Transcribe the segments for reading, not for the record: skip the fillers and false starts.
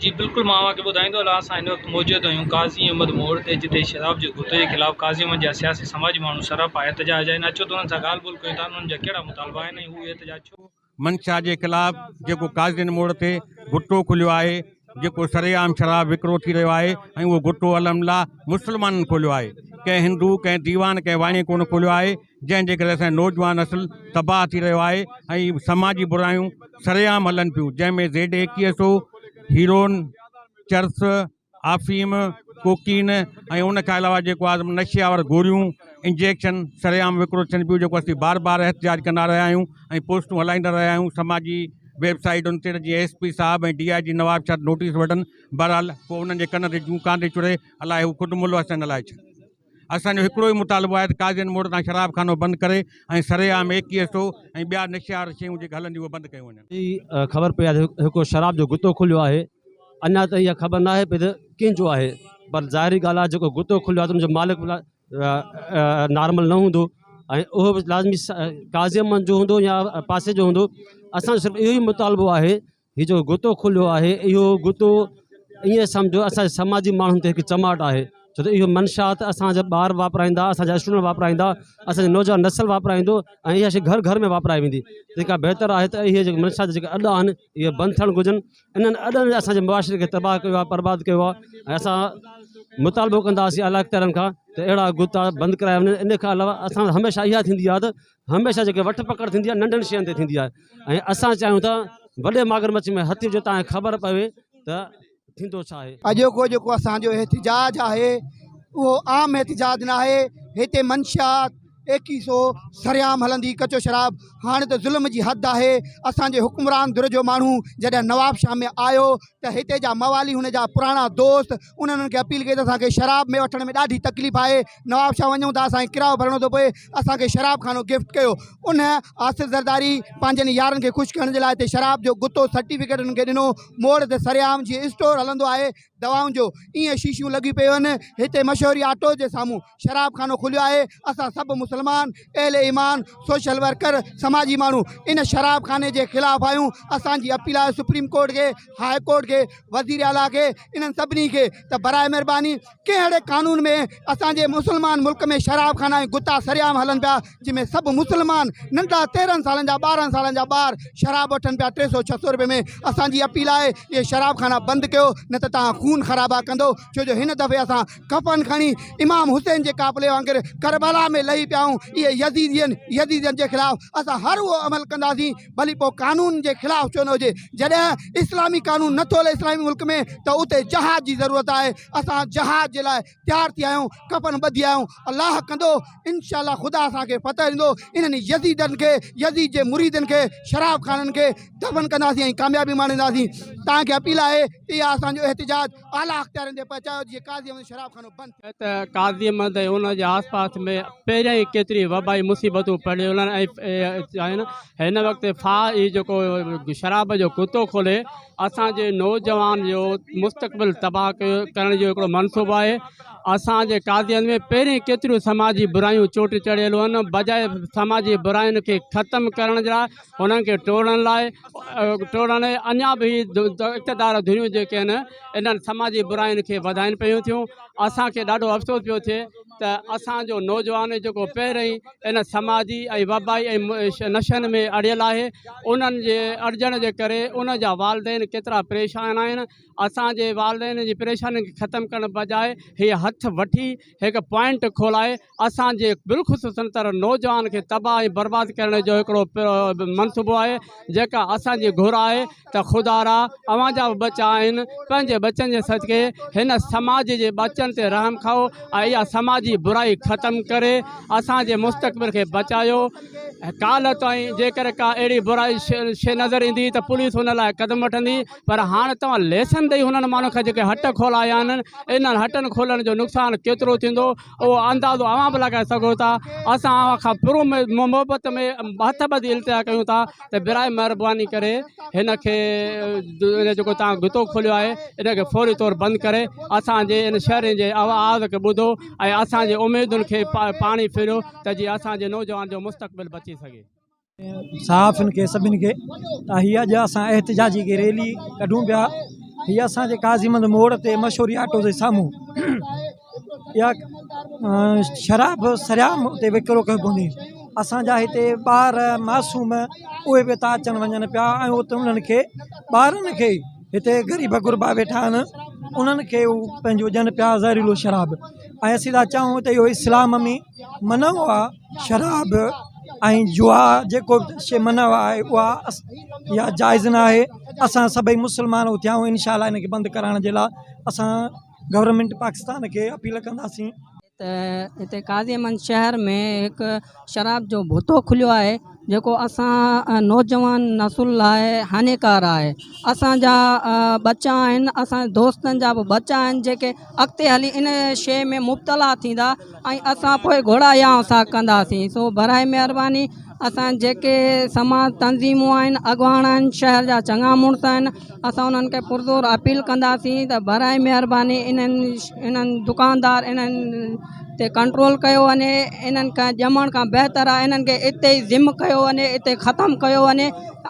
جي بلڪل مان اوهان کي ٻڌائيندو هلان اسان هن وقت موجود آهيون قاضي احمد موڙ تي جتي شراب جي گتي جي خلاف قاضي احمد جا سياسي سماجي ماڻهو سراپا احتجاج آهن اچو ته انهن سان ڳالهه ٻولهه ڪيون ٿا انهن جا ڪهڙا مطالبا آهن ۽ هو احتجاج ڇو منشا جي خلاف جيڪو قاضين موڙ تي گٽو کليو آهي جيڪو سرعام شراب وڪرو ٿي رهيو آهي ۽ اهو گٽو الحمدلله مسلمانن کوليو آهي ڪنهن هندو ڪنهن ديوان ڪنهن واڻيي ڪونه کوليو آهي جنهن جي ڪري اسان جو نوجوان نسل تباهه ٿي رهيو آهي ۽ سماجي برايون سرعام هلن پيون جنهن ۾ زيڊ ايڪيهه سو، هيرون، چرس، آفيم، ڪوڪين ۽ ان کان علاوه جيڪو آهي نشي آور گوريون، انجيڪشن سرعام وڪرو ٿين پيون جيڪو اسين بار بار احتجاج ڪندا رهيا آهيون ۽ پوسٽون هلائيندا رهيا آهيون سماجي ويب سائيٽن تي جيئن ايس پي صاحب ۽ ڊي I جي نوابشاهه نوٽيس وٺن بهرحال پوء انهن جي ڪن تي جون ڪانڌي چڙهي الائي هو خود ملوث آهن الائي ڇا. اسان جو هڪڙو ئي مطالبو آهي ته قاضين موڙ تان شراب خانو بند ڪري ۽ سري عام ايڪيهه سو ۽ ٻيا نشيار شيون جيڪي هلن ٿيون اهي بند ڪيون وڃن. جي خبر پئي آهي ته هڪ شراب جو گتو کليو آهي اڃا تائين اها خبر ناهي پئي ته ڪنهن جو آهي پر ظاهري ڳالهه آهي جيڪو گتو کليو آهي ته ان جو مالڪ نارمل نه هوندو ۽ اهو به لازمي قاضي احمد جو هوندو يا پاسي جو هوندو اسان جو صرف اهو ئي مطالبو آهي هي جيڪو گتو کليو آهي اهو گتو ائين سمجهو اسان جي سماجي ماڻهن تي هڪ چماٽ آهي ڇو ته اهو منشيات اسان جا ٻار واپرائيندا اسان جا اسٽوڊنٽ واپرائيندا اسان جي نوجوان نسل واپرائيندو ۽ اها شي گهر گهر ۾ واپرائي ويندي تنهن کان بهتر آهي ته اهي جيڪي منشيات جا جيڪي اڏا آهن اهي بند ٿيڻ گهرجن انهن اڏن اسان جي معاشري کي تباهه ڪيو آهي برباد ڪيو آهي ۽ اسان مطالبو ڪنداسين اعليٰ اختيارن کان ته اهڙا گتا بند ڪرايا وڃن ان کان علاوه اسان هميشه اها ٿيندي آهي ته هميشه جيڪي وٺ پڪڙ ٿيندي آهي ننڍن شين تي ٿيندي آهي ۽ اسان چاهيون ٿا وڏي ماگر مڇ ۾ هٿ جو تان خبر پوي ته ٿيندو ڇا آهي. اڄوڪو جيڪو اسان جو احتجاج آهي اهو عام احتجاج ناهي هتي منشيات ايڪي سو سرعام هلندي ڪچو شراب هاڻي ته ظلم جي حد آهي اسان جي حڪمران ڌر جو ماڻهو جڏهن نوابشاهه ۾ آيو ته هتي جا موالي هن جا پراڻا دوست انهن انهن کي اپيل ڪئي ته اسان کي شراب ۾ وٺڻ ۾ ڏاڍي تڪليف آهي نوابشاهه وڃون ٿا اسان کي ڪرايو ڀرڻو ٿو پوي اسان کي شراب خانو گفٽ ڪيو ان آصف زرداري پنهنجن يارن کي خوش ڪرڻ جي لاء هتي شراب جو گتو سرٽيفڪيٽ انهن کي ڏنو موڙ تي سرعام جيئن اسٽور هلندو آهي دوائن جو ائين شيشيون لڳيون پيون آهن هتي مشهوري آٽو جي سامهون شراب خانو کليو آهي اسان سڀ مسلمان اهل ايمان سوشل ورڪر سماجي ماڻهو ان شراب خاني جي خلاف آهيون اسان جي اپيل آهي سپريم ڪورٽ کي هاء ڪورٽ کي وزير اعليٰ کي انهن سڀني کي ته برائي مهرباني ڪنهن اهڙي قانون ۾ اسان جي مسلمان ملڪ ۾ شراب خانا ۽ گتا سرعام هلن پيا جنهن ۾ سڀ مسلمان ننڍا تيرهن سالن جا ٻارهن سالن جا ٻار شراب وٺن پيا ٽي سو ڇهه سو روپئي ۾ اسان جي اپيل آهي اهي شراب خانا بند ڪيو نه ته توهان خون خرابا ڪندو ڇو جو هن دفعي اسان ڪفن کڻي امام حسين جي قافلي وانگر ڪربلا ۾ لهي پيا آهيون اهي يزيدين يزيدين جي خلاف اسان هر اهو عمل ڪنداسين ڀلي پوء قانون جي خلاف ڇو نه هجي جڏهن اسلامي قانون نٿو هلي اسلامي ملڪ ۾ ته اتي جهاد جي ضرورت آهي اسان جهاد جي لاء تيار ٿي آيا آهيون ڪفن ٻڌي آيا آهيون الله ڪندو انشاء الله خدا اسان کي فتح ڏيندو انهن يزيدن کي يزيد جي مريدن کي شراب خانن کي دفن ڪنداسين ۽ ڪاميابي ماڻينداسين توهان کي اپيل آهي ته اها اسان جو احتجاج اعليٰ اختيارين تي پهچايو جيئن قاضي احمد شراب خانو بند ٿئي. ته قاضي احمد ۽ ان جي آس پاس ۾ پهريان ئي ڪيتري وبائي مصيبتون پڙهيل آهن ۽ آهن هن وقت فا هي جيڪو شراب جو ڪتو کولي اسان جي نوجوان جو مستقبل تباهه ڪرڻ جو هڪڙو منصوبو آهي اسان جي قاضين ۾ پهرين ڪيتريون سماجي برايون چوٽ چڙهيل هن بجاء سماجي براين کي ختم ڪرڻ جي لاء انهن کي ٽوڙڻ لاء ٽوڙڻ اڃا به هي اقتدار ڌريون جيڪي آهن انهن سماجي براين کي وڌائين پيون ٿيون اسان کي ڏاڍو افسوس پيو ٿئي ته اسان جو نوجوان جيڪو پهرين ان سماجي ۽ وبائي ۽ نشن ۾ اڙيل آهي انهن جي اڙجڻ جي ڪري ان جا والدين ڪيترا پريشان آهن اسان جي والدين جي پريشانين کي ختم ڪرڻ بجاء هي هٿ وٺي هڪ پوائنٽ کولائي اسان جي بالخصوصن طرح نوجوان کي تباهه ۽ برباد ڪرڻ جو هڪڙو منصوبو آهي جيڪا اسان جي گهر آهي ته خدارا اوهان جا به ٻچا آهن پنهنجي ٻچن جي صدقي هن سماج جي ٻچن تي رحم کائو ۽ اها سماجي برائي ختم ڪري اسان جي مستقبل کي بچايو ڪالهه تائين جيڪر ڪا اهڙي برائي شي نظر ايندي ته پوليس ان لاء قدم وٺندي پر هاڻ توهان ليسن ڏئي هنن ماڻهن کي جيڪي هٽ کولايا آهن انهن هٽن کولڻ جو نقصان ڪيترو ٿيندو اهو اندازو اوهان به لڳائي سگهو ٿا اسان اوهان کان پرو محبت ۾ هٿ ٻڌي التجا ڪيون ٿا ته برائي مهرباني ڪري هن کي جيڪو توهان گتو کوليو آهي ان کي فوري طور بند ڪري اسان جي ان شهرين جي آواز کي ٻڌو ۽ اسان جي اميدن کي پاڻي ڦيريو ته جيئن اسان جي نوجوان جو مستقبل بچي سگهي. صحافين کي سڀني کي ته هي اڄ اسان احتجاجي ريلي ڪڍون پيا هي اسان جي قاضي احمد موڙ تي مشهوري آٽو جي سامهون اها شراب سرعام اتي وڪرو ڪيو پوندي اسان جا هتي ٻار معصوم اهي به اتان اچن وڃن پيا ۽ اتي انهن کي ٻارن کي هتي غريب غربا ويٺا آهن انهن کي هو پنهنجو ڏين پيا زهريلو شراب ۽ اسين ٿا چئون ته اهو اسلام ۾ منع آهي شراب ۽ جوا جيڪو به شيء منع آهي اها اها جائز نه آهي اسان سڀئي مسلمان اٿيا آهيون انشاء الله ان کي بند ڪرائڻ جي لاء اسان گورنمينٽ پاڪستان کي اپيل ڪنداسين. ته هتي قاضي احمد شهر ۾ هڪ شراب جو ڀتو کليو آهي جيڪو اسان نوجوان نسل لاء هاڃيڪار آهي اسان جا ٻچا آهن اسان جي دوستن جا به ٻچا آهن جيڪي اڳتي هلي ان شيء ۾ مبتلا ٿيندا ۽ اسان پوء گهوڙا يا سا ڪنداسين سو برائي مهرباني اسان جيڪي سماج تنظيمون آهن اڳواڻ آهن شهر جا چڱا مڙس آهن اسان انهن کي پرزور اپيل ڪنداسين ته برائي مهرباني انهن انهن دڪاندار انهن تي ڪنٽرول ڪيو وڃي انهن کان ڄمڻ کان بهتر آهي انهن کي اتي ئي ضم ڪيو وڃي اتي ختم ڪيو وڃي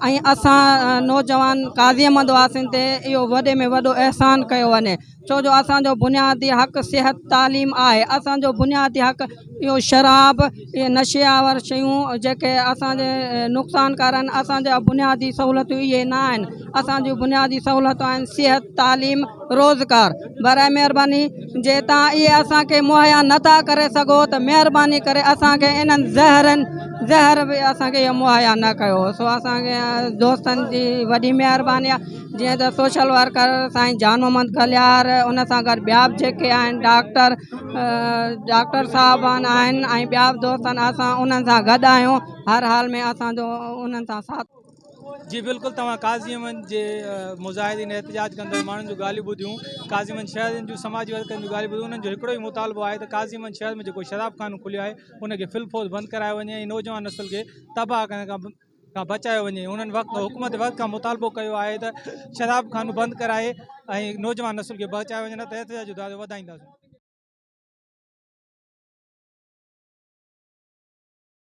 ۽ اسان نوجوان قاضي احمد واسين تي اهو وڏي ۾ وڏو احسان ڪيو وڃي ڇو جو اسان جو بنيادي حق صحت تعليم آهي اسان جو بنيادي حق اهو شراب اهي نشي آور شيون جيڪي اسان جي نقصانڪار آهن اسان جا بنيادي سهولتون اهي نه آهن اسان جون بنيادي سهولتون آهن صحت تعليم روزگار برائي مهرباني جي تان اهي اسان کي مهيا نٿا ڪري سگهو ته مهرباني ڪري اسان کي انهن زهرن زهر به اسان کي اهو مهيا نه ڪيو سو اسان کي دوستن جي وڏي مهرباني آهي جيئن ته سوشل ورڪر سائين جان محمد ڪليار ان سان گڏ ٻيا به جيڪي آهن ڊاڪٽر ڊاڪٽر صاحبان آهن ۽ ٻيا به دوست آهن اسان انهن سان گڏ آهيون هر حال ۾ اسان جو انهن سان ساٿ. جي بلڪل توهان قاضي احمد جي مظاهرين احتجاج ڪندڙ ماڻهن جون ڳالهيون ٻڌيون قاضي احمد شهرين جون سماجي ورڪرن جون ڳالهيون ٻڌيون انهن جو هڪڙو ئي مطالبو آهي ته قاضي احمد شهر ۾ جيڪو شراب خانو کليو آهي ان کي فل فورس بند ڪرايو وڃي ۽ نوجوان نسل کي تباهه ڪرڻ کان کان بچايو وڃي انهن وقت حڪومت وقت کان مطالبو ڪيو آهي ته شراب خانو بند ڪرائي ۽ نوجوان نسل کي بچايو وڃي نه ته احتجاج جو دائرو وڌائينداسين.